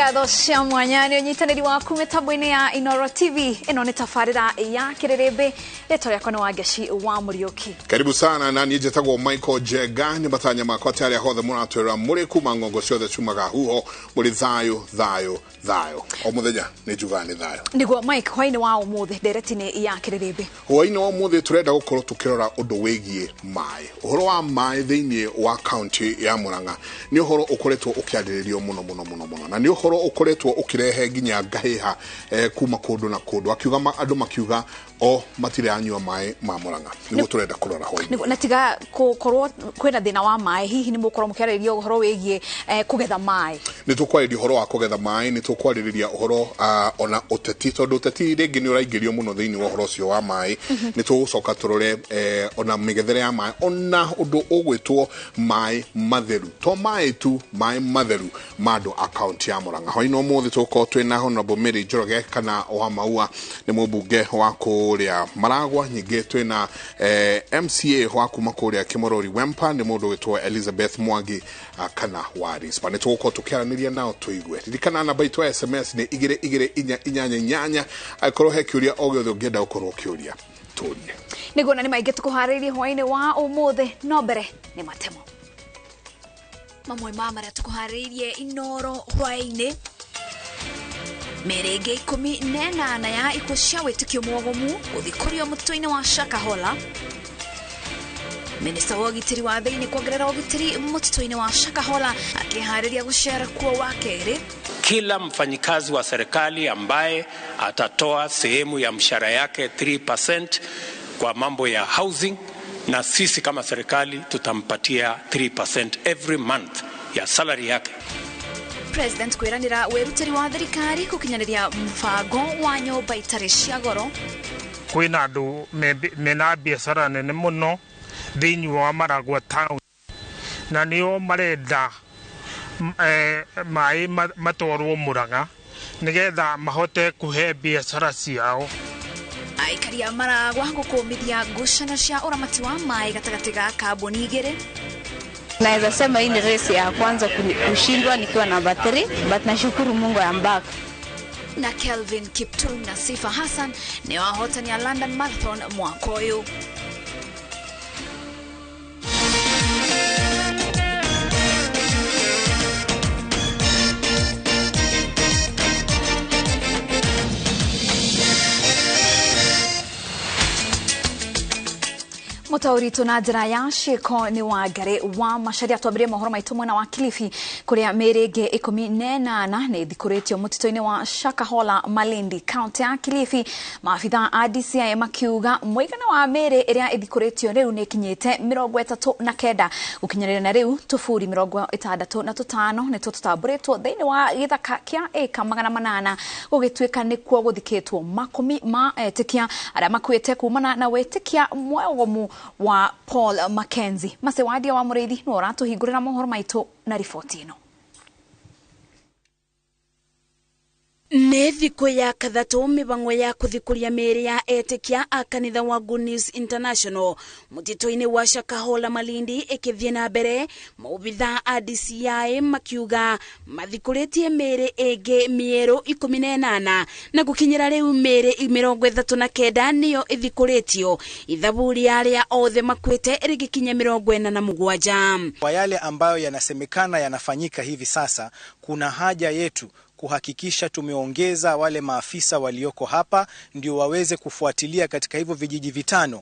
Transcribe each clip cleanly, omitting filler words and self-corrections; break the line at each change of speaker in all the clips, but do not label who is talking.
Ngatho cia mwanya nĩ ũnyitanĩri waku mĩtambo-inĩ ya Inooro TV. Ĩno nĩ tabarĩra ya Kĩrĩrĩmbĩ. Rĩtwa rĩakwa nĩ Wangeci wa Mũriũki.
Karibu sana na niĩ njĩtagwo Michael Njenga. Nĩ matanya makwa atĩ arĩa hothe mũratwĩra mũrĩ kuma ng'ongo ciothe ciumaga huho mũrĩ thayũ thayũ thayũ. O mũthenya nĩ njugaga nĩ thayũ.
Nĩguo Mike, hwainĩ wa ũmũthĩ ndereti-inĩ ya Kĩrĩrĩmbĩ.
Hwainĩ wa ũmũthĩ tũrenda gũkorwo tũkĩrora ũndũ wĩgiĩ maĩ. Ũhoro wa maĩ thĩinĩ wa kaunti ya Murang'a nĩ ũhoro ũkoretwo ũkĩarĩrĩrio mũno mũno mũno mũno, na nĩ ũhoro ũkoretwo ũkĩrehe nginya ngahĩha kuma kũndũ na kũndũ, akiuga andũ makiuga o matiranyua maĩ ma Murang'a. Nĩguo tũrenda kũrora hwainĩ.
Na tiga gũkorwo kwĩna thĩna wa maĩ, hihi nĩ mũgũkorwo mũkĩarĩrĩria ũhoro wĩgiĩ kũgetha maĩ?
Nĩ tũkwarĩrĩria ũhoro wa kũgetha maĩ, nĩ tũkwarĩrĩria ũhoro ona ũteti, tondũ ũteti rĩngĩ nĩ ũraingĩrio mũno thĩinĩ wa ũhoro ũcio wa maĩ. Nĩ tũgũcoka tũrore ona mĩgethere ya maĩ, ona ũndũ ũgwĩtwo maĩ matheru, to maĩ tu, maĩ matheru ma andũ a kaunti ya Murang'a. Hwainĩ ũmũthĩ tũgũkorwo twĩna Honorable Mary Njoroge kana wa Maua, nĩ mũmbunge wa kũrĩa Maragwa. Ningĩ twĩna MCA wa kuma kũrĩa Kimorori Wempa, nĩ mũndũ wĩtwo Elizabeth Mwangi kana wa Rispa. Nĩ tũgũkorwo tũkĩaranĩria nao tũigue. Ririkana namba itũ ya SMS nĩ 22488. Angĩkorwo he kĩũria o gĩothe ũngĩenda gũkorwo ũkĩũria, tũrie.
Nĩguo na nĩ maingĩ tũkũharĩirie hwainĩ wa ũmũthĩ, no mbere nĩ matemo. Mamwe ma marĩa tũkũharĩirie Inooro hwainĩ: mĩĩrĩ ĩngĩ 18 ya ikuũ cia wĩtĩkio mwogomu gũthikũrio mũtitũ-inĩ wa Shakahola. Minista wa ũgitĩri wa thĩinĩ kuongerera ũgitĩri mũtitũ-inĩ wa Shakahola akĩharĩria gũcera kuo wa kerĩ.
Kila mfanyikazi wa serikali ambaye atatoa sehemu ya mshahara yake 3% kwa mambo ya housing, na sisi kama serikali tutampatia 3% every month ya salary yake.
President kwĩranĩra wĩrutĩri wa thirikari gũkinyanĩria mũbango wa nyũmba itarĩ cia goro.
Kwĩna andũ mena biacara nene mũno thĩinĩ wa Maragwa town, na nĩo marenda maĩ matwarwo Murang'a nĩgetha mahote kũhe biacara ciao.
Aikari a Maragwa gũkũmithia ngucanio cia ũramati wa maĩ gatagatĩ ga kambuni igĩrĩ.
Naweza sema hii ni race ya kwanza kushindwa nikiwa namba 3, but nashukuru Mungu I'm back.
Na Kelvin Kiptum na Sifa Hassan ni wahotani ya London Marathon mwaka ũyũ. Mũtaũri na njĩra ya ciĩko nĩ Wangari wa Macharia. Twambĩrĩrie mohoro maitũ mwena wa Kilifi kũrĩa mĩĩrĩ ĩngĩ 18 nĩ ĩthikũrĩtio mũtitũ-inĩ wa Shakahola, Malindi, kaunti ya Kilifi. Maabitha a DCI makiuga mũigana wa mĩĩrĩ ĩrĩa ĩthikũrĩtio rĩu nĩ ĩkinyĩte 39 gũkinyĩrĩra na rĩu tũburi 65 nĩtuo tũtambũrĩtwo thĩinĩ wa gĩthaka kĩa ĩka 800 gũgĩtuĩka nĩkuo gũthikĩtwo makũmi ma etĩkia arĩa makuĩte kumana na wĩtĩkia mwogomu wa Paul Mackenzie. Masewadia wa Mũrĩithi nĩwe ũratũhingũrĩra mohoro maitũ na riboti ĩno.
Nĩ thikũ ya kathatũ mĩbango ya kũthikũria mĩĩrĩ ya etĩkia a kanitha wa Good News International mũtitũ-inĩ wa Shakahola, Malindi ĩkĩthiĩ na mbere. Maobitha a DCI makiuga mathikũrĩtie mĩĩrĩ ĩngĩ mĩerũ 18 na gũkinyĩra rĩu mĩĩrĩ 39 nĩyo ĩthikũrĩtio, ithabu rĩa arĩa othe makuĩte rĩgĩkinya 47.
Kwa yale ambayo yanasemekana yanafanyika hivi sasa, kuna haja yetu kuhakikisha tumeongeza wale maafisa walioko hapa ndio waweze kufuatilia katika hivyo vijiji 5,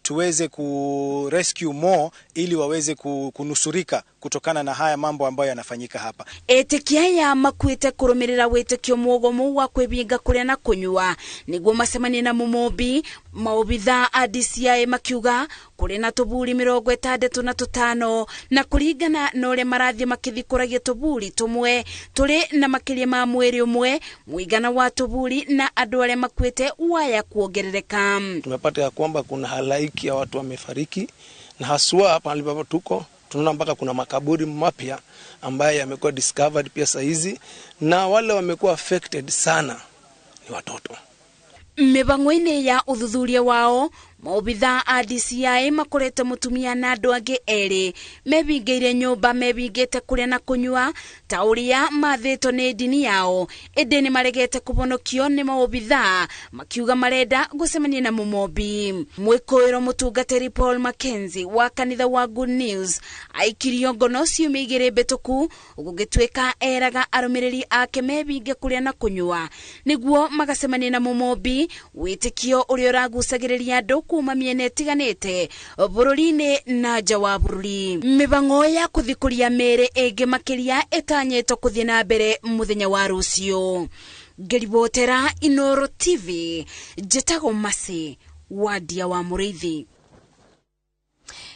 tuweze ku rescue more ili waweze kunusurika kutokana na haya mambo ambayo yanafanyika hapa.
Etĩkia ya makuĩte kũrũmĩrĩra wĩtĩkio mwogomu wa kwĩbinga kũrĩa na kũnyua nĩguo macemanie na mũmũmbi. Maobitha a DCI makiuga kũrĩ na tũburi 65 na kũringana na ũrĩa marathiĩ makĩthikũragia tũburi tũmwe tũrĩ na makĩria ma mwĩrĩ ũmwe, mũigana wa tũburi na andũ arĩa makuĩte waya kuongerereka.
Tumepata ya kwamba kuna halaiki ya watu wamefariki, na haswa hapa ambapo tuko tunaona mpaka kuna makaburi mapya ambayo yamekuwa discovered pia saizi, na wale wamekuwa affected sana ni watoto.
Mĩbango-inĩ ya ũthuthuria wao Maobithaa a DCI makorete mutumia na andu angi eri mebingĩire nyũmba mebingĩte kũrĩa na kũnyua ta ũrĩa mathĩtwo nĩ ndini yao, ĩndĩ nĩ maregete kũbonokio nĩ maobithaa makiuga marenda gũcemania na mũmombi. Mwĩkũĩro mũtungatĩri Paul Mackenzie wa kanitha wa Good News aikirio ngono ciumia igĩrĩ mbĩtũku gũgĩtuĩka eraga arũmĩrĩri ake mebinge kũrĩa na kũnyua nĩguo magacemania na mũmombi, wĩtĩkio ũrĩa ũragucagĩrĩria andũ kuma mĩena ĩtiganĩte bũrũri-inĩ na nja wa bũrũri. Mĩbang'o ya kũthikũria mĩĩrĩ ĩngĩ makĩria ĩtanyĩtwo kũthiĩ na mbere mũthenya wa rũciũ. Ngĩribotera Inoro TV, njĩtagwo Mercy Wandia wa Mũrĩithi.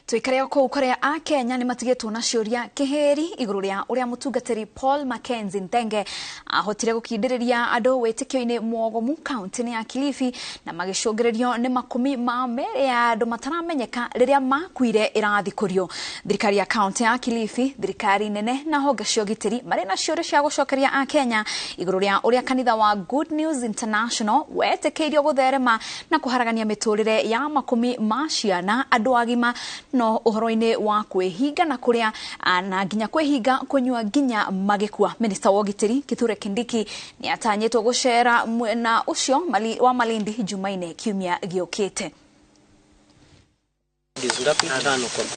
Tuikare o kũu kũrĩa Akenya nĩ matigĩtwo na ciũria kĩhĩri igũrũ rĩa ũrĩa mũtungatĩri Paul Mackenzie Nthenge ahotire gũkindĩrĩria andũ wĩtĩkio-inĩ mwogomu kaunti-inĩ ya Kilifi na magĩcũngĩrĩrio nĩ makũmi ma mĩĩrĩ ya andũ mataramenyeka rĩrĩa makuire ĩrathikũrio. Thirikari ya kaunti ya Kilifi, thirikari nene na honge cia ũgitĩri marĩ na ciũria cia gũcokeria Akenya igũrũ rĩa ũrĩa kanitha wa Good News International wetĩkĩirio gũtherema na kũharagania mĩtũrĩre ya makũmi ma ciana andũ agima no ũhoro-inĩ wa kwĩhinga na kũrĩa na nginya kwĩhinga kũnyua nginya magĩkua. Minista wa ũgitĩri Kithure Kindiki nĩ atanyĩtwo gũcera mwena ũcio wa Malindi Jumaine kiumia gĩũkĩte.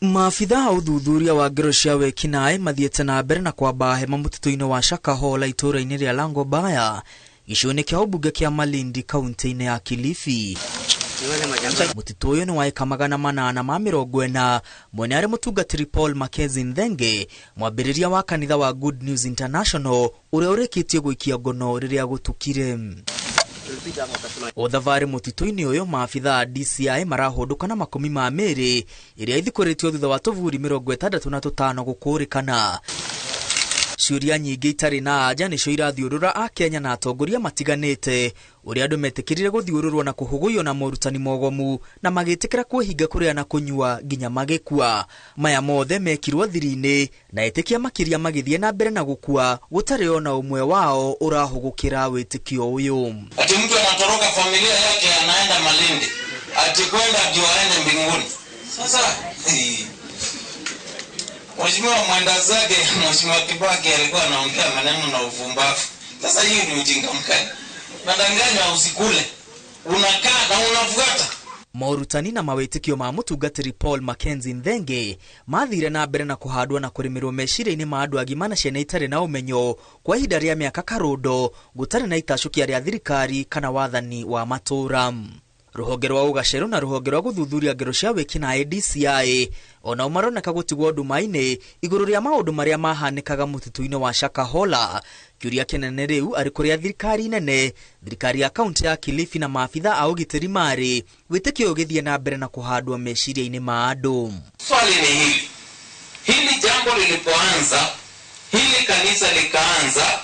Maabithaa a ũthuthuria wa ngero cia wekinaĩ mathiĩte na mbere na kwamba hema mũtitũ-inĩ wa Shakahola itũũra-inĩ rĩa Langobaya gĩcigo-inĩ kĩa ũmbunge kĩa Malindi kaunti-inĩ ya Kilifi. Mũtitũ ũyũ nĩ wa ĩka 840 mwene arĩ mũtungatĩri Paul Mackenzie Nthenge, mwambĩrĩria wa kanitha wa Good News International ũrĩa ũrĩkĩtie gũikia ngono rĩrĩa gũtukire. O thabarĩ mũtitũ-inĩ ũyũ maabithaa a DCI marahũndũka na makũmi ma mĩĩrĩ ĩrĩa ithikũrĩtio thutha wa tũburi 65 gũkũrĩkana. Ciũria nyingĩ itarĩ na anja nĩcio irathiũrũra Akenya na atongoria matiganĩte ũrĩa andũ metĩkĩrire gũthiũrũrwo na kũhũgũywo na morutani mogomu na magĩtĩkĩra kwĩhinga kũrĩa na kũnyua nginya magĩkua. Maya mothe mekirwo thiri-inĩ na etĩkia makĩria magĩthiĩ na mbere na gũkua gũtarĩ ona ũmwe wao ũrahũgũkĩra wĩtĩkio ũyũ.
Ati mtu anatoroka familia yake anaenda Malindi, ati kwenda ndio aende mbinguni. Sasa Mheshimiwa mwenda zake, Mheshimiwa Kibaki alikuwa anaongea maneno na uvumbavu. Sasa hii ni ujinga mkali. Nadanganywa usikule. Unakaa na unafuata.
Morutani na mawĩtĩkio ma mũtungatĩri Paul Mackenzie Nthenge mathire na mbere na kũhandwo na kũrĩmĩrwo meciria-inĩ ma andũ agima na ciana itarĩ na ũmenyo kwa ihinda rĩa mĩaka karũndo gũtarĩ na itacũkia rĩa thirikari kana wathani wa matũũra. Rũhonge rwa ũgacerũ na rũhonge rwa gũthuthuria ngero cia wĩkinaĩ DCI onao maroneka gũtigwo nduma-inĩ igũrũ rĩa maũndũ marĩa mahanĩkaga mũtitũ-inĩ wa Shakahola. Kĩũria kĩnene rĩu arĩ kũrĩa thirikari nene, thirikari ya kaunti ya Kilifi na maabitha a ũgitĩri marĩ, wĩtĩkio ũgĩthiĩ na mbere na kũhandwo meciria-inĩ ma andũ.
Swali ni hili, hili jambo lilipoanza, hili kanisa likaanza,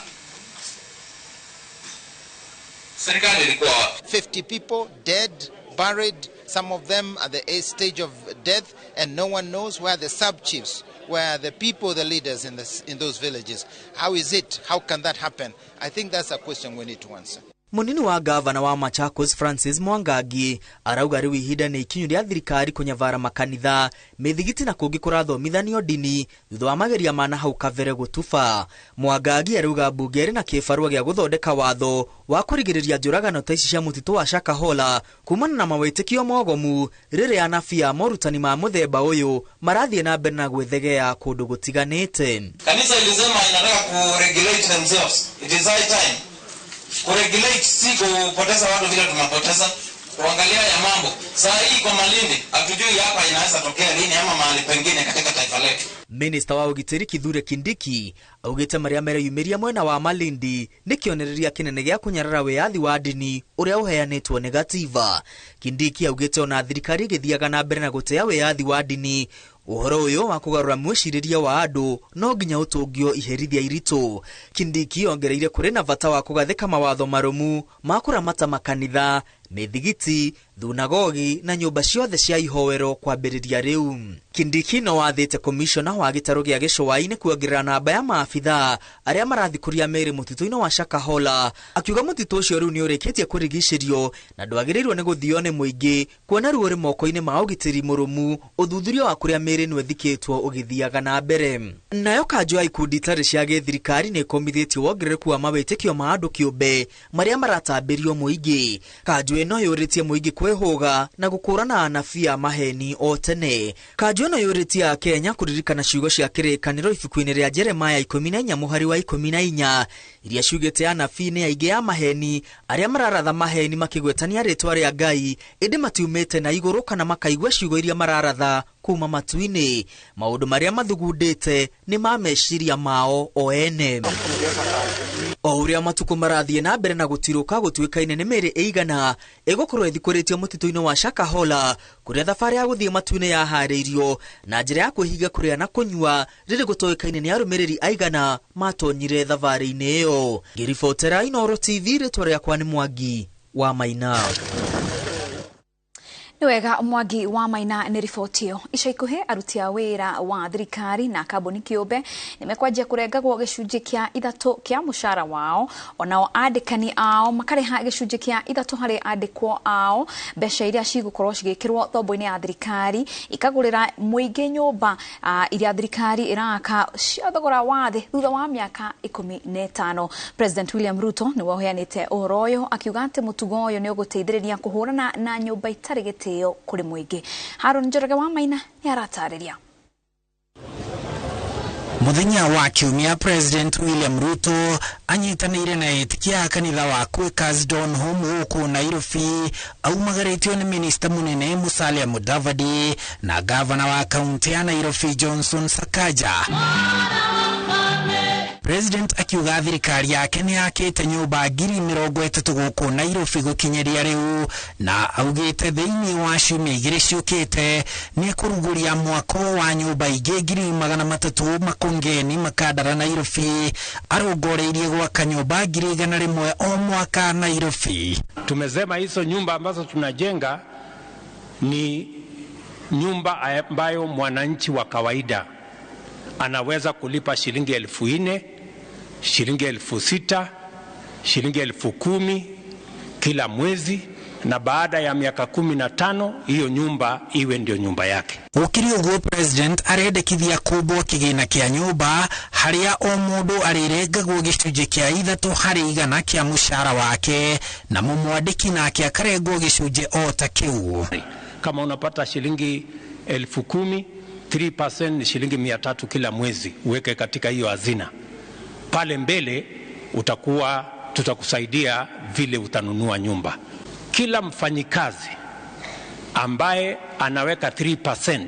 serikali ilikuwa wapi?
50 people dead, buried, some of them at the stage of death, and no one knows where the sub-chiefs, where the people, the leaders in those villages. How is it? How can that happen? I think that's a question we need to answer.
Munini wa gavana wa Machakos Francis Mwangangi arauga rĩu ihinda nĩ ikinyu rĩa thirikari kũnyavara makanitha, mĩthigiti na kũngĩ kũrathomithanio ndini thutha wa mageria ma na hau kabere gũtuba. Mwangangi arauga mbunge ĩrĩ na kĩbarũa gĩa gũthondeka watho wa kũrigĩrĩria njũragano ta ici cia mũtitũ wa Shakahola kumana na mawĩtĩkio mogomu rĩrĩa anabii a morutani ma mũthemba ũyũ marathiĩ na mbere na gwĩthegea kũndũ gũtiganĩte.
Kanisa ilisema inataka kuregulate themselves. It is high time. Kuregulate si kupoteza watu vile tunapoteza, kuangalia ya mambo. Saa hii kwa Malindi hatujui hapa inaweza tokea lini ama mahali pengine katika taifa letu.
Minister wa ũgitĩri Kithure Kindiki augĩte marĩa mereyumĩria mwena wa Malindi nĩ kĩonereria kĩnene gĩa kũnyarara wĩyathi wa ndini ũrĩa ũheanĩtwo nĩ gatiba. Kindiki augĩte ona thirikari ĩgĩthiaga na mbere na gũtea wĩyathi wa ndini, ũhoro ũyũ wa kũgarũra mwĩcirĩrie wa andũ no nginya ũtũngio iherithia iritũ. Kindiki ongereire kũrĩ na bata wa kũgathĩka mawatho marũmu ma kũramata makanitha Mĩthigiti, thunagogi na nyũmba ciothe cia ihoero kwambĩrĩria rĩu. Kindiki no wathĩte komishona wa gĩtarũ gĩa gĩcũa-inĩ kuongerera namba ya maabithaa arĩa marathikũria mĩĩrĩ mũtitũ-inĩ wa Shakahola, akiuga mũtitũ ũcio rĩu nĩ ũrĩkĩtie kũrigicĩrio na ndwagĩrĩirwo nĩ gũthio nĩ mũingĩ kuona ruo rĩ moko-inĩ ma ũgitĩri mũrũmu ũthuthuria wa kũrĩa mĩĩrĩ ĩno ĩthikĩtwo ũgĩthiaga na mbere. Nayo kanjũ ya ikundi itarĩ cia gĩthirikari nĩ ĩkomithĩtie wongerereku wa mawĩtĩkio ma andũ kĩũmbe marĩa maratambĩrio mũingĩ. Kanjũ ĩno yũrĩtie mũingĩ kwĩhũga na gũkũrana anabii a maheni o tene. Kanjũ ĩno yũrĩtie Akenya kũririkana ciugo cia kĩrĩkanĩro ibuku-inĩ rĩa Jeremaya 14 mũhari wa 14 iria ciugĩte anabii nĩ aingĩ a maheni arĩa mararatha maheni makĩgwetania rĩtwa rĩa Ngai ĩndĩ matiumĩte na igũrũ kana makaigua ciugo iria mararatha kuma matu-inĩ. Maũndũ marĩa mathugundĩte nĩ ma meciria mao o ene. O ũrĩa matukũ marathiĩ na mbere na gũtirũka gũtuĩkaine nĩ mĩĩrĩ ĩigana ĩgũkorwo ĩthikũrĩtio mũtitũ-inĩ wa Shakahola kũrĩa thabarĩ ya gũthiĩ matu-inĩ yaharĩirio na njĩra ya kwĩhinga kũrĩa na kũnyua rĩrĩ gũtoĩkaine nĩ arũmĩrĩri aigana matonyire thabarĩ-inĩ ĩyo. Ngĩribotera Inooro TV, rĩtwa rĩakwa nĩ Mwangi wa Maina.
Nĩ wega Mwangi wa Maina nĩ riboti ĩyo. Ica ikuhĩ aruti a wĩra wa thirikari na kambuni kĩũmbe nĩ mekwanjia kũrengagwo gĩcunjĩ kĩa 3 kĩa mũcara wao, onao andĩkani ao makarĩha gĩcunjĩ kĩa 3 harĩ andĩkwo ao. Mbeca iria cigũkorwo cigĩkĩrwo thombo-inĩ ya thirikari ikagũrĩra mũingĩ nyũmba iria thirikari ĩraka cia thogora wa thĩ thutha wa mĩaka 15. President William Ruto nĩwe ũheanĩte ũhoro ũyũ akiuga atĩ mũtugo ũyũ nĩ ũgũteithĩrĩria kũhũrana na nyũmba itarĩ gĩtĩo kũrĩ mũingĩ. Harũn Njoroge wa Maina nĩ aratarĩria.
Mũthenya wa kiumia President William Ruto anyitanĩire na etĩkia a kanitha wa Quakers Donholm gũkũ Nairobi aumagarĩtio nĩ minista mũnene Musalia Mudavadi na gavana wa kaunti ya Nairobi Johnson Sakaja. President akiuga thirikari yake nĩ yakĩte nyũmba 30,000 gũkũ Nairobi gũkinyĩria rĩu na augĩte thĩinĩ wa ciumia 2 ciũkĩte nĩ ekũrugũria mwako wa nyũmba ingĩ 300,000 Makongeni Makandara Nairobi arongoreirie gwaka nyũmba 100,000 o mwaka Nairobi.
Tumesema hizo nyumba ambazo tunajenga ni nyumba ambayo mwananchi wa kawaida anaweza kulipa shilingi 4,000, shilingi 6,000, shilingi 10,000 kila mwezi, na baada ya miaka 15 hiyo nyumba iwe ndio nyumba yake.
Gũkĩrĩ ũguo President arendekithia kũmbwo kĩgĩna kĩa nyũmba harĩa o mũndũ arĩrengagwo gĩcunjĩ kĩa 3 harĩ igana kĩa mũcara wake na mũmwandĩki nake akarengwo gĩcunjĩ o ta kĩu.
Kama unapata shilingi 10,000, 3% ni shilingi 300 kila mwezi uweke katika hiyo hazina. Pale mbele utakuwa tutakusaidia vile utanunua nyumba. Kila mfanyikazi ambaye anaweka 3%,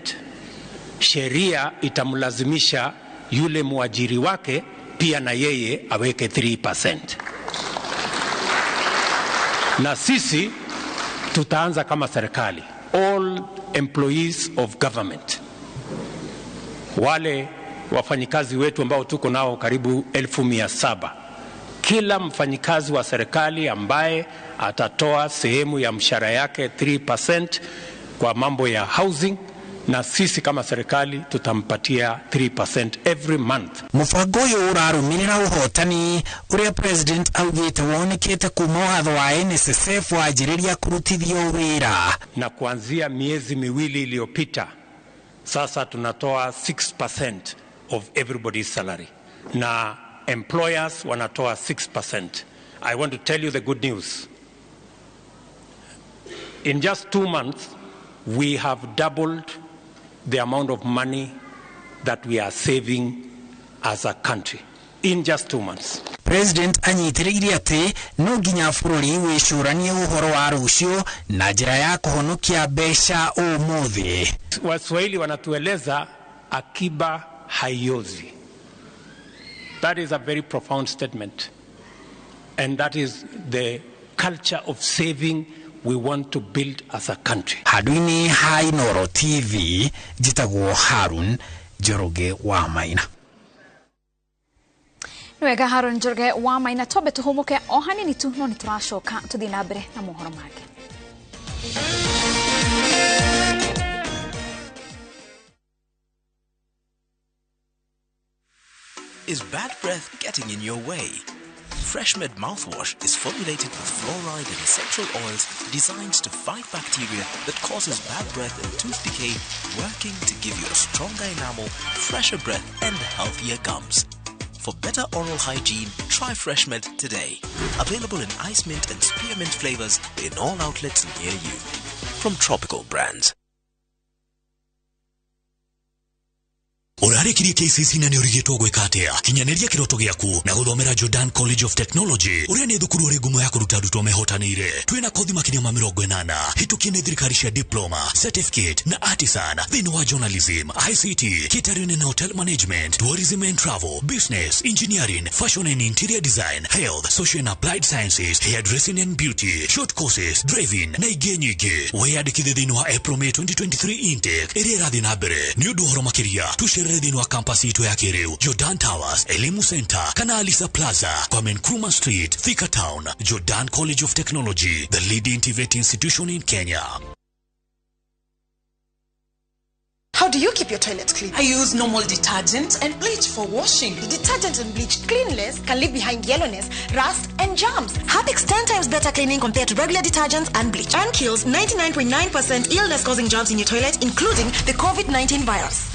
sheria itamlazimisha yule mwajiri wake pia na yeye aweke 3%. Na sisi tutaanza kama serikali, all employees of government, wale wafanyikazi wetu ambao tuko nao karibu 700,000, kila mfanyikazi wa serikali ambaye atatoa sehemu ya mshahara yake 3% kwa mambo ya housing, na sisi kama serikali tutampatia 3% every month.
Mũbango ũyũ ũrarũmĩrĩra ũhotani ũrĩa President augĩte wonekete kuma watho wa NSSF wanjĩrĩria kũrutithio wĩra.
Na kuanzia miezi miwili iliyopita sasa tunatoa 6% of everybody's salary, na employers wanatoa 6%. I want to tell you the good news. In just 2 months, we have doubled the amount of money that we are saving as a country. In just 2 months.
President anyitĩrĩire atĩ no nginya bũrũri wĩcũranie ũhoro wa rũciũ na njĩra ya kũhonokia mbeca ũmũthĩ.
Waswahili wanatueleza akiba haiozi. That is a very profound statement. And that is the culture of saving we want to build as a country.
Handũ-inĩ ha Inooro TV, njĩtagwo Harun Njoroge wa Maina.
Nĩwega Harun Njoroge wa Maina, twambe tũhũmũke o hanini tu no nĩ tũracoka tũthiĩ na mbere na mohoro mangĩ.
Is bad breath getting in your way? FreshMed mouthwash is formulated with fluoride and essential oils designed to fight bacteria that causes bad breath and tooth decay, working to give you a stronger enamel, fresher breath, and healthier gums. For better oral hygiene, try FreshMed today. Available in ice mint and spearmint flavors in all outlets near you. From Tropical Brands.
Ũrarĩkirie KCC na nĩ ũrigĩtwo gwĩka atĩa? Kinyanĩria kĩroto gĩaku na gũthomera Jordan College of Technology ũrĩa nĩ thukuru ũrĩ ngumo ya kũruta arutwo mehotanĩire. Twĩna kothi makĩria ma 80 hĩtũkie nĩ thirikari cia diploma, certificate na artisan thĩinĩ wa journalism, ICT, catering and hotel management, tourism and travel, business, engineering, fashion and interior design, health, social and applied sciences, hairdressing and beauty, short courses, driving na ingĩ nyingĩ. Wĩyandĩkithie thĩinĩ wa April May 2023 intake ĩrĩa ĩrathiĩ na mbere. Nĩ ũndũ ũhoro makĩria tũcerere thĩinĩ wa campus itũ ya kĩrĩu Jordan Towers, Elimu Center kana Alisa Plaza, Kwame Nkrumah Street, Thika Town. Jordan College of Technology, the leading TVET institution in Kenya.
How do you keep your toilet clean?
I use normal detergent and bleach for washing.
The detergent and bleach cleanless can leave behind yellowness, rust, and germs. Harpic's 10 times better cleaning compared to regular detergents and bleach, and kills 99.9% illness-causing germs in your toilet, including the COVID-19 virus.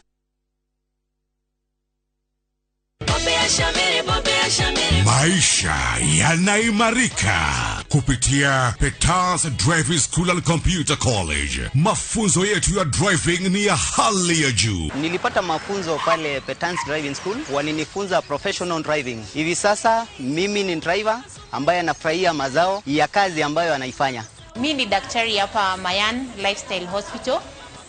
Maisha yanaimarika kupitia Petals Driving School and Computer College. Mafunzo yetu ya driving ni ya hali ya juu.
Nilipata mafunzo pale Petals Driving School, walinifunza professional driving. Hivi sasa mimi ni driver ambaye anafurahia mazao ya kazi ambayo anaifanya.
Mimi ni daktari hapa Mayan Lifestyle Hospital.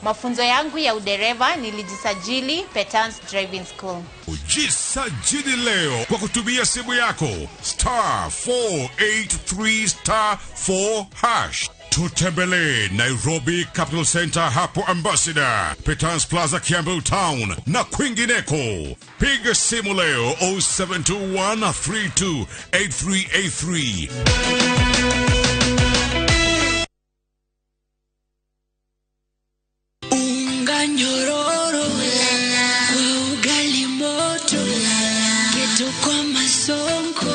Mafunzo yangu ya udereva nilijisajili Petals Driving School.
Jisajili leo kwa kutumia simu yako star 483 star 4 hash. Tutembelee Nairobi Capital Center hapo Ambassador, Petals Plaza Kiambu Town na kwingineko. Piga simu leo 0721 328383.
Nyororo kwa ugali moto geto kwa masonko,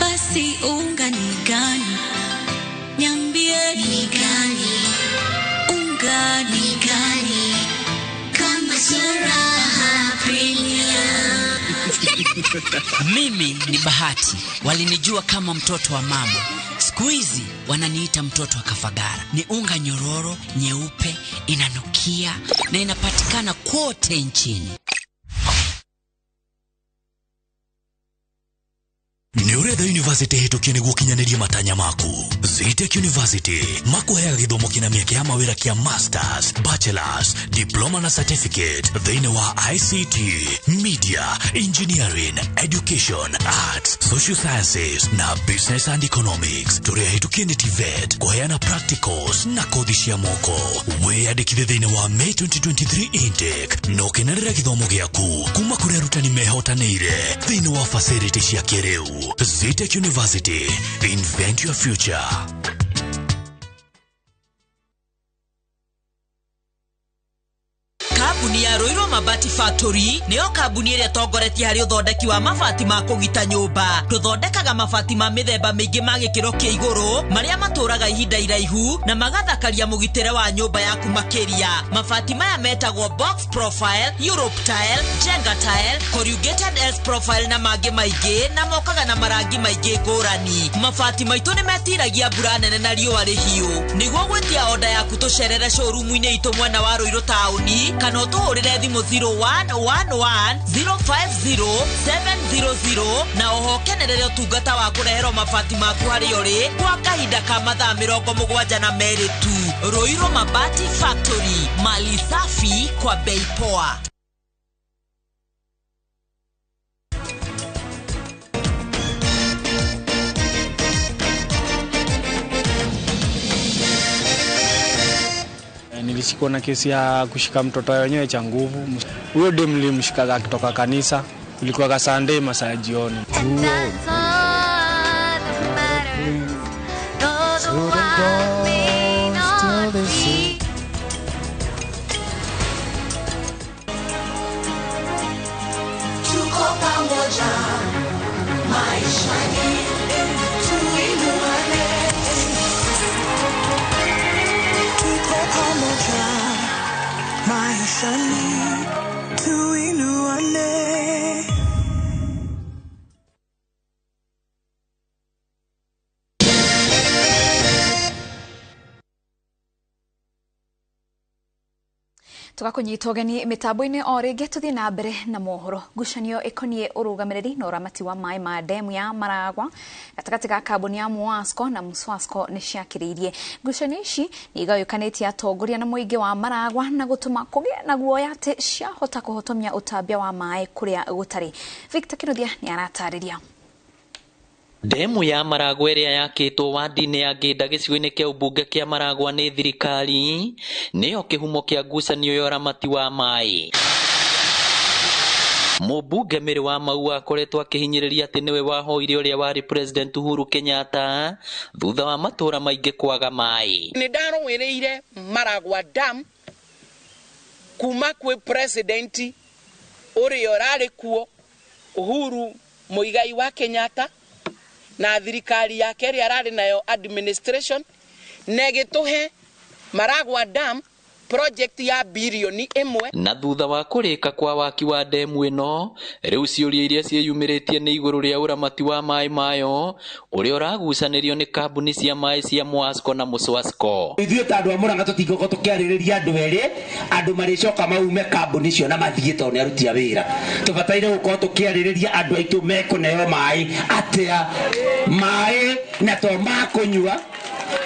basi unga ni gani? Niambie ni gani? Unga ni gani? Kama Suraha Premium.
Mimi ni Bahati, walinijua kama mtoto wa mama. Siku hizi wananiita mtoto wa Kafagara. Ni unga nyororo, nyeupe, inanukia na inapatikana kote nchini.
Nĩ ũretha university hĩtũkie nĩguo ũkinyanĩrie matanya maku. Zetech University makuheaga gĩthomo kĩna mĩeke ya mawĩra kĩa masters, bachelors, diploma na certificate thĩinĩ wa ICT, media, engineering, education, arts, social sciences na business and economics. Tũrĩ ahĩtũkie nĩ TVET, kũheana practicals na kothi cia moko. Wĩyandĩkithie thĩinĩ wa May 2023 intake na ũkenerere gĩthomo gĩaku kuma kũrĩ arutani mehotanĩire thĩinĩ wa facility cia kĩrĩu. Zetech University, invent your future.
Kambuni ya Ruiru Mabati Factory niyo kambuni ĩrĩa ĩtongoretie harĩ ũthondeki wa mabati ma kũgita nyũmba. Tũthondekaga mabati ma mĩthemba mĩingĩ ma gĩkĩro kĩa igũrũ marĩa matũraga ihinda iraihu na magathakaria mũgitĩre wa nyũmba yaku makĩria. Mabati maya metagwo box profile, Europe tile, Jenga tile, corrugated S profile na mangĩ maingĩ, na mokaga na marangi maingĩ ngũrani. Mabati maitũ nĩ metiragia mbura nene na riũa rĩhiũ. Nĩguo gwĩtia oda yaku tũcerere showroom-inĩ itũ mwena wa Ruiru taũni kana ũtũhũrĩre thimũ 0111 050 700 na oho kenerere ũtungata wa kũreherwo mabati maku harĩa ũrĩ kwa kahinda ka mathaa 72 tu. Ruiru Mabati Factory, mali safi kwa bei poa.
Nilishikwa na kesi ya kushika mtoto wenyewe cha nguvu. Huyo dem nilimshikaga akitoka kanisa. Ilikuwa Sunday masaa ya jioni.
Tugakunyita ũgeni mĩtambo-inĩ o rĩngĩ tũthiĩ na mbere na mohoro. Ngucanio ĩkoniĩ ũrũgamĩrĩri na ũramati wa maĩ ma demu ya Maragwa gatagatĩ ga kambuni ya Muasco na Muswasco nĩ ciakĩrĩirie. Ngucanio ici nĩ igayũkanĩtie atongoria na mũingĩ wa Maragwa na gũtũma kũgĩe na guoya atĩ ciahota kũhotomia ũtambia wa maĩ kũrĩa gũtarĩ. Victor Kinuthia nĩ aratarĩria.
Demu ya Maragwa ĩrĩa yakĩtwo wadi-inĩ ya Ngĩnda gĩcigo-inĩ kĩa ũmbunge kĩa Maragwa nĩ thirikari nĩyo kĩhumo kĩa ngucanio ya ũramati wa maĩ. Mũmbunge Mary wa Maua akoretwo akĩhinyĩrĩria atĩ nĩwe wahoire ũrĩa warĩ President Uhuru Kenyatta thutha wa matũũra maingĩ kwaga maĩ.
Nĩ ndarũĩrĩire Maragwa Dam kuma kwĩ president ũrĩa ũrarĩ kuo Uhuru Muigai wa Kenyatta na thirikari yake ĩrĩa ararĩ nayo administration na ĩgĩtũhe Maragwa Dam project ya bilioni 1.
Na thutha wa kũrĩka kwa waki wa demu ĩno rĩu ciũria iria ciĩyumĩrĩtie nĩ igũrũ rĩa ũramati wa maĩ mayo ũrĩa ũragucanĩrio nĩ kambuni cia maĩ cia Muasco na Muswasco.
Ithuĩ ta andũ a Murang'a tũtingĩkorwo tũkĩarĩrĩria andũ erĩ andũ marĩcoka maume kambuni icio na mathiĩ tondũ nĩ aruti a wĩra. Tũbataire gũkorwo tũkĩarĩrĩria andũ aitũ mekũneo maĩ atĩa, maĩ na to ma kũnyua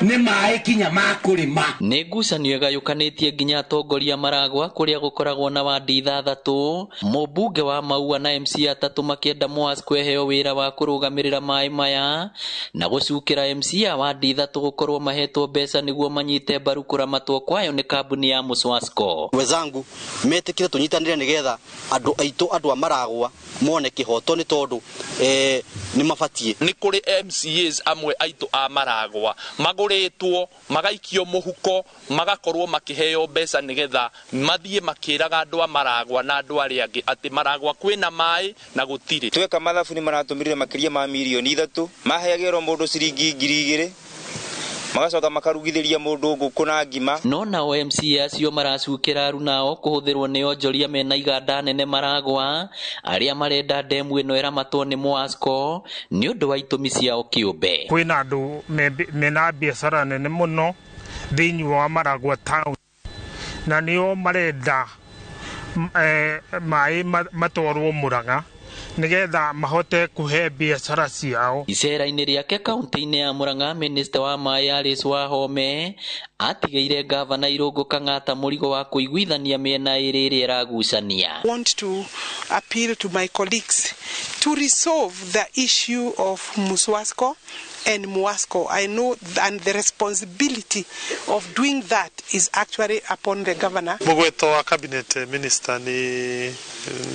nĩ maĩ kinya ma kũrĩma.
Nĩ ngucanio ĩgayũkanĩtie nginya atongoria Maragwa kũrĩa gũkoragwo na wadi 6 mũmbunge wa Maua na MC 3 makĩenda Muasco ĩheo wĩra wa kũrũgamĩrĩra maĩ maya na gũcukĩra MC a wadi 3 gũkorwo mahetwo mbeca nĩguo manyite mbaru kũramatwo kwayo nĩ kambuni ya Muswasco.
Wenzangu metĩkĩre tũnyitanĩre nĩgetha andũ aitũ andũ a Maragwa mone kĩhoto nĩ tondũ nĩ mabatiĩ.
Nĩ kũrĩ MCAs amwe aitũ a Maragwa magũrĩtwo magaikio mũhuko magakorwo makĩheo mbeca nĩgetha mathiĩ makĩraga andũ a Maragwa na andũ arĩa angĩ atĩ Maragwa kwĩna maĩ na gũtirĩ.
Tweka mathabu nĩ maratũmĩrire makĩria ma mirioni 3 maheagĩrwo mũndũ ciringi 2,000 magacoka makarugithĩria mũndũ ngũkũ na ngima.
No nao MCA acio maracukĩra arunao kũhũthĩrwo nĩ onjoria mena iganda nene Maragwa arĩa marenda demu ĩno ĩramatwo nĩ Muasco nĩ ũndũ wa itũmi ciao kĩũmbe.
Kwĩna andũ mena biacara nene mũno thĩinĩ wa Maragwa town na nĩo marenda maĩ matwarwo Murang'a nigetha mahote kuhe biacara ciao.
Icera-inĩ rĩake kaunti-inĩ ya Murang'a, minista wa maĩ Alice Wahome atigĩire gavana Irũngũ Kang'ata mũrigo wa kũiguithania mĩena ĩrĩ ĩrĩa ĩragucania.
Want to appeal to my colleagues to resolve the issue of Muswasco and Muasco. I know, and the responsibility of doing that is actually upon the governor.
Mũgweto wa cabinet minister ni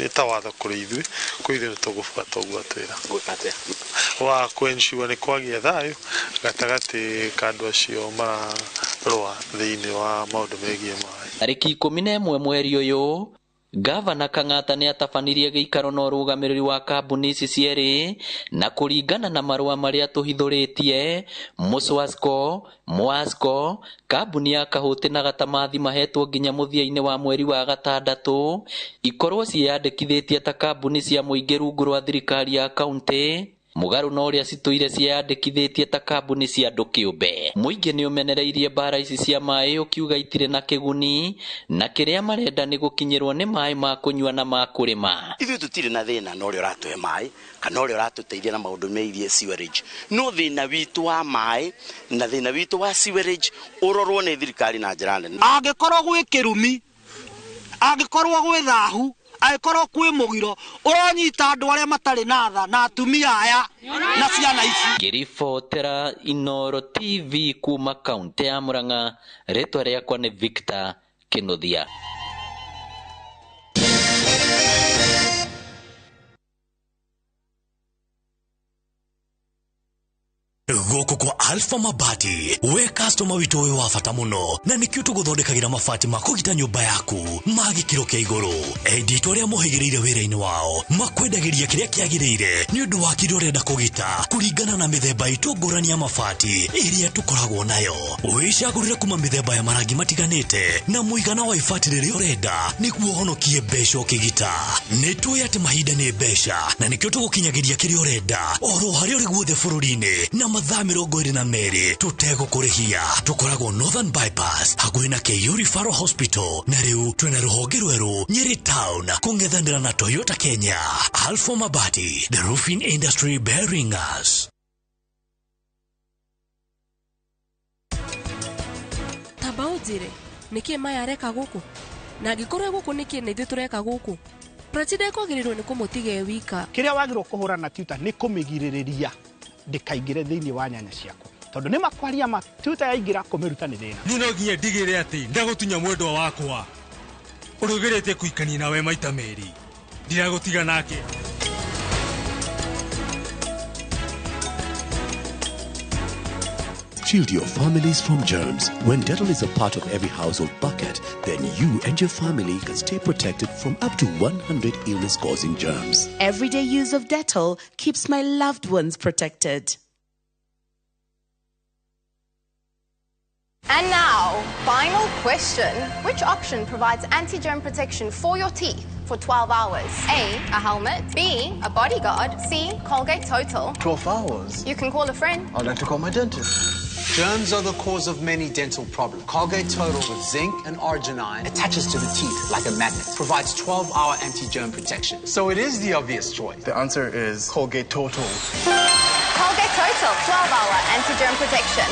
ta watho kũrĩ ithuĩ, kũrĩ ithuĩ nĩtũgũbuata ũguo atwĩra wa kũensure nĩ kwagĩa thayũ gatagatĩ ka andũ acio mararũa thĩinĩ wa maũndũ megiĩ maĩ.
Tarĩki 11 mweri ũyũ Gavana Kang'ata nĩ atabanirie gĩikaro na ũrũgamĩrĩri wa kambuni ici cierĩ na kũringana na marũa marĩa tũhithũrĩtie Muswasco, Muasco, kambuni ya Kahũti na Gatamathi mahetwo nginya mũthia-inĩ wa mweri wa gatandatũ ikorwo ciĩyandĩkithĩtie ta kambuni cia mũingĩ rungu rwa thirikari ya kaunti mũgarũ na ũrĩa citũire ciĩyandĩkithĩtie ta kambuni cia andũ kĩũmbe. Mũingĩ nĩ ũmenereirie mbara ici cia maĩ ũkiuga itirĩ na kĩguni na kĩrĩa marenda nĩ gũkinyĩrwo nĩ maĩ ma kũnyua na ma kũrĩma.
Ithuĩ tũtirĩ na thĩna na ũrĩa ũratũhe maĩ kana ũrĩa ũratũteithia na maũndũ megiĩ sewerage, no thĩna witũ wa maĩ na thĩna witũ wa sewerage ũrorwo nĩ thirikari na njĩra nene.
Angĩkorwo gwĩ kĩrumi, angĩkorwo gwĩ thahu, angĩkorwo kwĩ mũgiro ũronyita andũ arĩa matarĩ na tha na atumia aya na ciana ici.
Ngĩribotera Inooro TV kuma kaunti ya Murang'a, rĩtwa rĩakwa nĩ Victor Kinuthia.
Gũkũ kwa Alpha Mabati, we customer witũ wĩ wa bata mũno na nĩkĩo tũgũthondekagĩra mabati ma kũgita nyũmba yaku ma gĩkĩro kĩa igũrũ. Endi itũ arĩa mohĩgĩrĩire wĩra-inĩ wao makwendagĩria kĩrĩa kĩagĩrĩire nĩ ũndũ wa kĩrĩa ũrenda kũgita kũringana na mĩthemba itũ ngũrani ya mabati ĩrĩa tũkoragwo nayo. Wĩcagũrĩre kuma mĩthemba ya marangi matiganĩte na mũigana wa ibati rĩrĩa ũrenda nĩguo ũhonokie mbeca ũkĩgita. Nĩ tũĩ atĩ mahinda nĩ mbeca na nĩkĩo tũgũkinyagĩria kĩrĩa ũrenda oro harĩa ũrĩ guothe bũrũri-inĩ na mathaa 22 tũtegũkũrĩhia. Tũkoragwo Northern Bypass hakuhĩ na KU Referral Hospital, na rĩu twĩna rũhonge rwerũ Nyeri Town kũng'ethanĩra na Toyota Kenya. Alpha Mabati, the roofing industry bearing us.
Tamba ũnjĩre nĩkĩ maya areka gũkũ, na angĩkorwo gũkũ nĩkĩ na ithuĩ tũreka gũkũ. Prachida kwagĩrĩirwo nĩ kũmũtiga e wika.
Kĩrĩa wagĩrĩirwo kũhũra na tuta nĩ kũmĩgirĩrĩria ndĩkaingĩre thĩinĩ wa nyanya ciaku, tondũ nĩ makwaria ma tuta yaingĩra kũmĩruta nĩ thĩna.
Niĩ no nginya ndigĩre atĩ ndagũtunya mwendwa wakwa ũrĩa ũgeretie kũikania nawe maita merĩ, ndiragũtiga nake.
Shield your families from germs. When Dettol is a part of every household bucket, then you and your family can stay protected from up to 100 illness-causing germs.
Everyday use of Dettol keeps my loved ones protected.
And now, final question. Which option provides anti-germ protection for your teeth for 12 hours? A, a helmet. B, a bodyguard. C, Colgate Total.
12 hours?
You can call a friend.
I'd like to call my dentist. Germs are the cause of many dental problems. Colgate Total with zinc and arginine attaches to the teeth like a magnet. Provides 12-hour anti-germ protection. So it is the obvious choice.
The answer is Colgate Total.
Colgate Total, 12-hour anti-germ protection.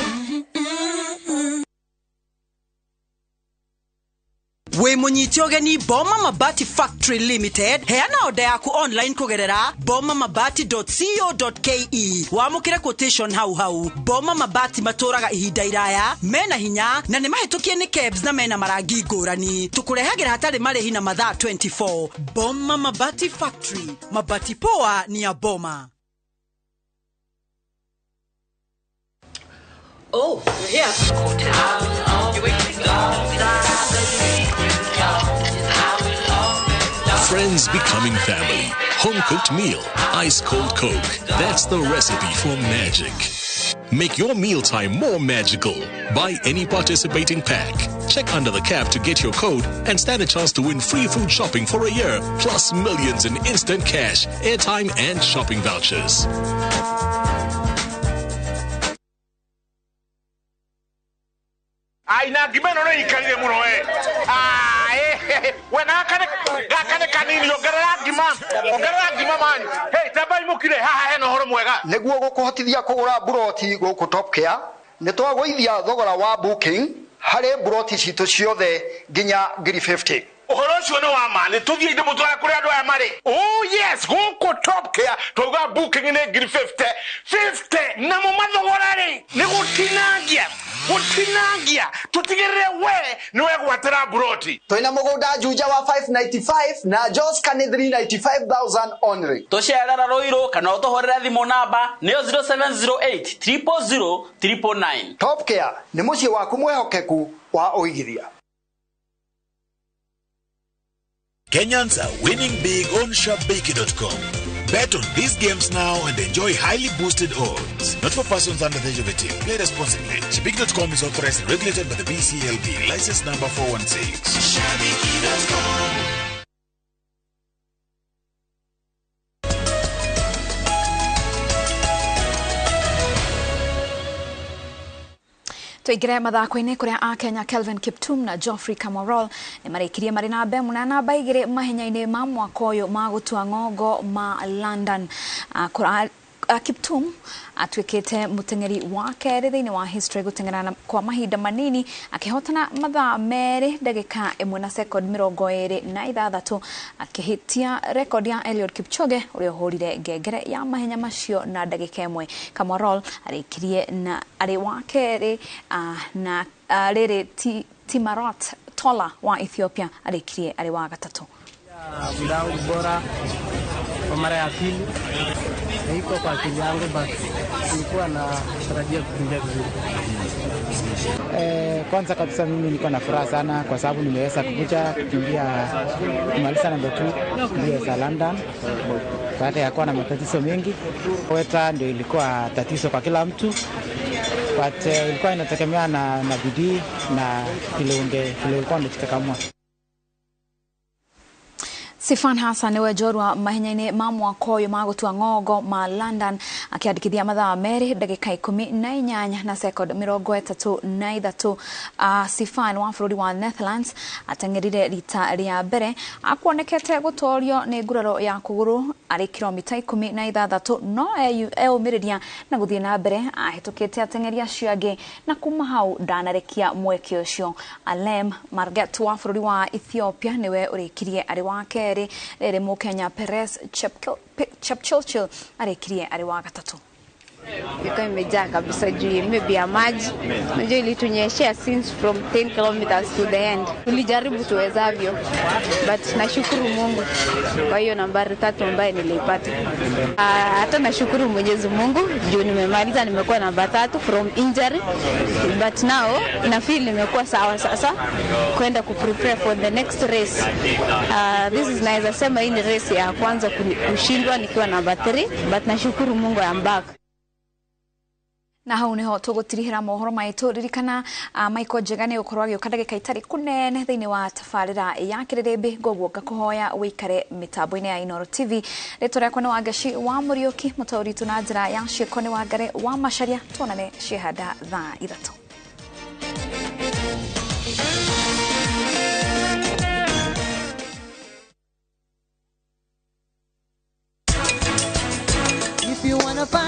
Wĩ mũnyite ũgeni Boma Mabati Factory Limited, heana oda yaku online kũgerera bomamabati.co.ke, wamũkĩre quotation hau hau. Boma Mabati matũraga ihinda iraya, mena hinya na nĩ mahĩtũkie nĩ KEBS na mena marangi ngũrani. Tũkũrehagĩra hatarĩ marĩhi na mathaa 24. Boma Mabati Factory, mabati poa ni ya Boma.
Oh, we're here.
Friends becoming family. Home-cooked meal. Ice-cold Coke. That's the recipe for magic. Make your mealtime more magical. Buy any participating pack. Check under the cap to get your code and stand a chance to win free food shopping for a year, plus millions in instant cash, airtime and shopping vouchers.
Aina ngima ĩno nĩ ikarire mũno we. We gaka nĩ kanini, ongerera ngima man. Hey, tambai mũkire haha hena ũhoro mwega.
Nĩguo gũkũhotithia kũgũra mburoti gũkũ Top Care, nĩ twagũithia thogora wa booking harĩ mburoti citũ ciothe nginya 50,000.
Ũhoro ũcio nĩ wa ma, nĩ tũthiĩ ndĩmũtware kũrĩa andũ aya marĩ. Oh yes, gũkũ Top Care twauga booking nĩ 50,000 50 namo mathogora rĩ nĩ gũtinangia tũtigĩrĩre we nĩ wegwatĩra mburoti.
Twĩna mũgũnda Juja wa 595 na Joska nĩ 395,000 only.
Tũcerera Ruiru kana ũtũhũrĩre thimũ namba nĩyo 0708 000 999.
Top Care nĩ mũciĩ waku mwĩhokeku wa ũigithia.
Kenyans are winning big on Shabiki.com. Bet on these games now and enjoy highly boosted odds. Not for persons under the age of 18. Play responsibly. Shabiki.com is authorized and regulated by the BCLB. License number 416.
Shabiki.com.
Tũingĩre mathako-inĩ kũrĩa Akenya Kelvin Kiptum na Geoffrey Kamworor nĩ marĩkirie marĩ namba ĩmwe na namba igĩrĩ mahenya-inĩ ma mwaka ũyũ ma gũtua ng'ongo ma London. Kiptum atuĩkĩte mũteng'eri wa kerĩ thĩinĩ wa history gũteng'era kwa mahinda manini akĩhotana mathaa 2 ndagĩka 1 na sekondi 26 akĩhĩtia rekondi ya Eliud Kipchoge ũrĩa ũhũrire ngengere ya mahenya macio na ndagĩka 1. Kamworor arĩkirie na arĩ wa kerĩ na rĩrĩ Timarot Tola wa Ethiopia arĩkirie arĩ wa gatatũ.
Muda wangu bora kwa mara ya pili haiko kwa akili yangu, but nilikuwa na tarajia kukimbia vizuri.
Kwanza kabisa mimi niko na furaha sana kwa sababu nimeweza kukuja kukimbia kumaliza namba 2 mbio za London baada ya kuwa na matatizo mengi. Weta ndio ilikuwa tatizo kwa kila mtu, but ilikuwa inategemea na bidii na vile ulikuwa unajikakamua.
Sifan Hassan niwe njorua mahenya-inĩ ma mwaka ũyũ ma gũtua ng'ongo ma London akĩandĩkithia mathaa 2 ndagĩka 18 na sekondi 33. Sifan wa bũrũri wa Netherlands ateng'erire rita rĩa mbere akuonekete gũtorio nĩ nguraro ya kũgũrũ arĩ kilomita 16 no eũmĩrĩria na gũthiĩ na mbere ahĩtũkĩte ateng'eri acio angĩ na kuma hau ndanarekia mweke ũcio. Alem Marget wa bũrũri wa Ethiopia niwe ũrĩkirie arĩ wa kerĩ, rĩrĩ Mũkenya Perez Chepchirchir arĩkirie arĩ wa gatatũ.
Ilikuwa imejaa kabisa juu maybe ya maji. Unajua ilitunyeshea since from 10 kilometers to the end. Tulijaribu tuwezavyo, but nashukuru Mungu kwa hiyo nambari 3 ambayo niliipata. Hata nashukuru Mwenyezi Mungu juu nimemaliza, nimekuwa namba 3 from injury, but now na feel nimekuwa sawa sasa kwenda ku prepare for the next race. This is naweza sema hii ni race ya kwanza kushindwa nikiwa namba 3, but nashukuru Mungu I am back.
Na hau niho tugutirihira mohoro maitu. Ririkana Michael Njega ni gukorwo agiuka ndagika itari kunene thiini wa tabarira ya Kiririmbi, ngoguo ngakuhoya wikare mitambo-ini ya Inooro TV. Ritwa riakwa ni Wangaci wa Muriuki, mutauri tu na njira ya ciiko ni Wangari wa Macharia. Tuonane ciehanda thaa 3.
If you wanna find